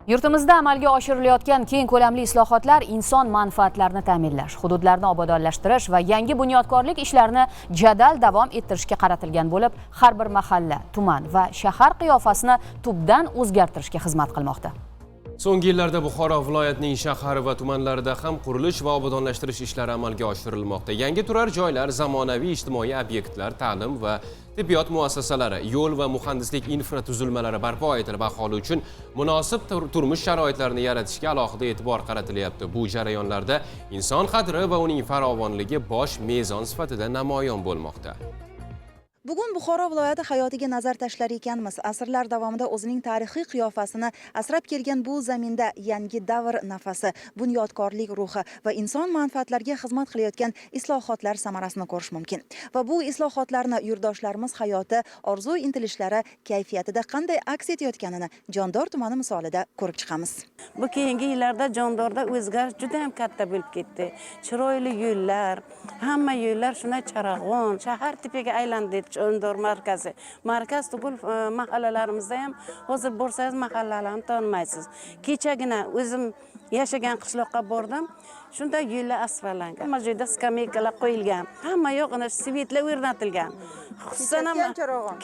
Yurtimizda amalga oshirilayotgan keng ko'lamli islohotlar inson manfaatlarini ta'minlash, hududlarni obodonlashtirish va yangi bunyodkorlik ishlarini jadal davom ettirishga qaratilgan bo'lib, har bir mahalla, tuman va shahar qiyofasini tubdan o'zgartirishga xizmat qilmoqda. So'nggi yillarda Buxoro viloyatining shahar va tumanlarida ham qurilish va obodonlashtirish ishlari amalga oshirilmoqda. Yangi turar joylar, zamonaviy ijtimoiy obyektlar, ta'lim va tibbiyot muassasalari, yo'l va muhandislik infratuzilmalari barpo etilib, aholi uchun munosib turmush sharoitlarini yaratishga alohida e'tibor qaratilyapti. Bu jarayonlarda inson qadri va uning farovonligi bosh mezon sifatida namoyon bo'lmoqda. Bugun Buxoro viloyati hayotiga nazar tashlar ekanmiz, asrlar davomida o'zining tarixiy qiyofasini asrab kelgan bu zaminda yangi davr nafasi, bunyodkorlik ruhi va inson manfaatlariga xizmat qilayotgan islohotlar samarasini ko'rish mumkin. Va bu islohotlarni yurtdoshlarimiz hayoti, orzu intilishlari, kayfiyatida qanday aks etayotganini Jondor tumani misolida ko'rib chiqamiz. Bu keyingi yillarda Jondorda o'zgarish juda ham katta bo'lib ketdi. Chiroyli yo'llar, hamma yo'llar shunday charog'on, shahar tipiga aylandi Jondor markazi. Markaz tugul, mahallalarimizda ham hozir borsangiz, mahallalarni tanimaysiz. Kechagina o'zim yashagan qishloqqa bordim. Shunda yo'llar asfaltlangan. Hamma joyda skameykalar qo'yilgan. Hamma yoq ana свет lar o'rnatilgan. Xususan ham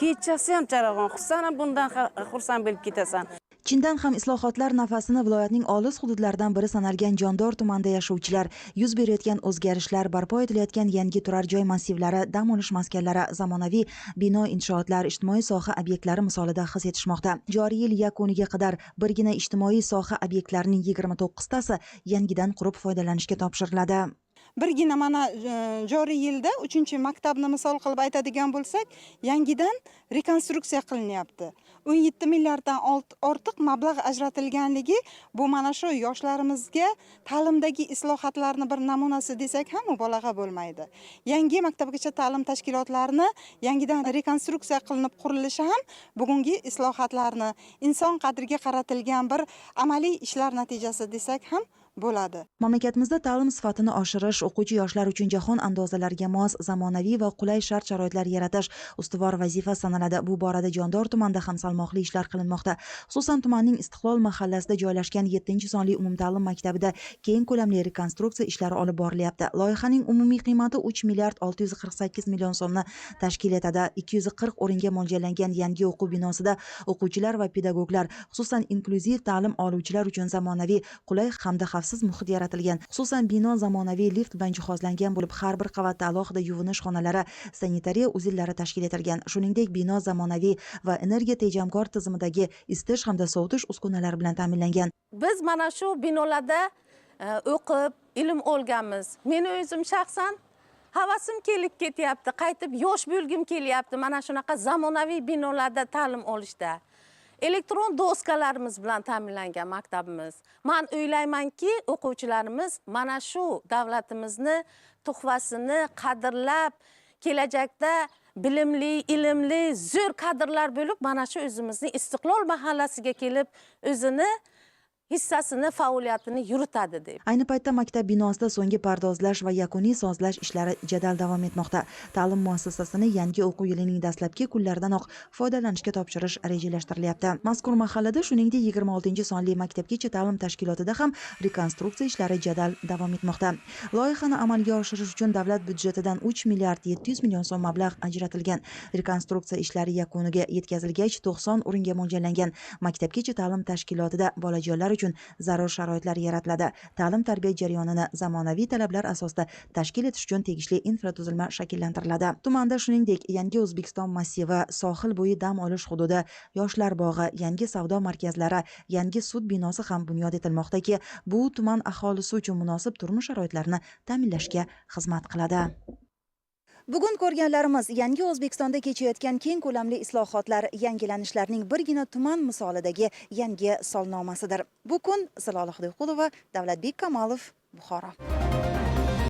kechasi ham charog'on. Xususan ham bundan xursand bo'lib ketasan. Chindan ham, islohotlar nafasini viloyatning olis hududlaridan biri sanalgan Jondor tumanida yashovchilar yuz berayotgan o'zgarishlar, barpo etilayotgan yangi turar joy massivlari, dam olish maskanlari, zamonaviy bino inshootlar, ijtimoiy soha obyektlari misolida his etishmoqda. Joriy yil yakuniga qadar birgina ijtimoiy soha obyektlarining 29 tasi yangidan qurib foydalanishga topshiriladi. Birgina mana joriy yilda uchinchi maktabni misol qilib aytadigan bo'lsak, yangidan rekonstruksiya qilinyapti. 17 milliarddan ortiq mablag' ajratilganligi bu mana shu yoshlarimizga ta'limdagi islohotlarni bir namunasi desak ham mubolag'a bo'lmaydi. Yangi maktabgacha ta'lim tashkilotlarini yangidan rekonstruksiya qilinib qurilishi ham bugungi islohotlarni, inson qadriga qaratilgan bir amaliy ishlar natijasi desak ham bo'ladi. Mamlakatimizda ta'lim sifatini oshirish, o'quvchi yoshlar uchun jahon andozalariga mos zamonaviy va qulay shart sharoitlar yaratish ustuvor vazifa sanaladi. Bu borada Jondor tumanida ham salmoqli ishlar qilinmoqda. Xususan, tumanning Istiqlol mahallasida joylashgan 7 sonli umumta'lim maktabida keng ko'lamli rekonstruksiya ishlari olib borilyapti. Loyihaning umumiy qiymati 3 milliard 648 million so'mni tashkil etadi. 240 o'ringa mo'ljallangan yangi o'quv binosida o'quvchilar va pedagoglar, xususan, inklyuziv ta'lim oluvchilar uchun zamonaviy, qulay hamda xavfsiz muhit yaratilgan. Xususan, bino zamonaviy lift bilan jihozlangan bo'lib, har bir qavatda alohida yuvinish xonalari, sanitariya uzellari tashkil etilgan. Shuningdek, bino zamonaviy va energiya tejamkor tizimidagi isitish hamda sovutish uskunalari bilan ta'minlangan. Biz mana shu binolarda o'qib, ilm olganmiz. Meni o'zim shaxsan havasim kelib ketyapti, qaytib yosh bo'lgim kelyapti mana shunaqa zamonaviy binolarda ta'lim olishda. Elektron doskalarimiz bilan ta'minlangan maktabimiz. Man o'ylaymanki, o'quvchilarimiz mana shu davlatimizni tuhfasini qadrlab, kelajakda bilimli, ilmli, zo'r kadrlar bo'lib, mana shu o'zimizni Istiqlol mahallasiga kelib, o'zini hissasini, faoliyatini yuritadi deb. Ayni paytda maktab binosida so'nggi pardozlash va yakuniy sozlash ishlari jadal davom etmoqda. Ta'lim muassasasini yangi o'quv yilining dastlabki kunlaridanoq foydalanishga topshirish rejalashtirilyapti. Mazkur mahallada, shuningdek, 26 sonli maktabgacha ta'lim tashkilotida ham rekonstruksiya ishlari jadal davom etmoqda. Loyihani amalga oshirish uchun davlat byudjetidan 3 milliard 700 million so'm mablag' ajratilgan. Rekonstruksiya ishlari yakuniga yetkazilgach, 90 o'ringa mo'ljallangan maktabgacha ta'lim tashkilotida bolajonlar uchun zarur sharoitlar yaratiladi. Ta'lim tarbiya jarayonini zamonaviy talablar asosida tashkil etish uchun tegishli infratuzilma shakllantiriladi. Tumanda, shuningdek, Yangi O'zbekiston massivi, sohil bo'yi dam olish hududi, yoshlar bog'i, yangi savdo markazlari, yangi sud binosi ham bunyod etilmoqdaki, bu tuman aholisi uchun munosib turmush sharoitlarini ta'minlashga xizmat qiladi. Bugun ko'rganlarimiz yangi O'zbekistonda kechayotgan keng ko'lamli islohotlar, yangilanishlarning birgina tuman misolidagi yangi solnomasidir. Bu kun Zilola Xudoyqulova, Davlatbek Kamalov, Buxoro.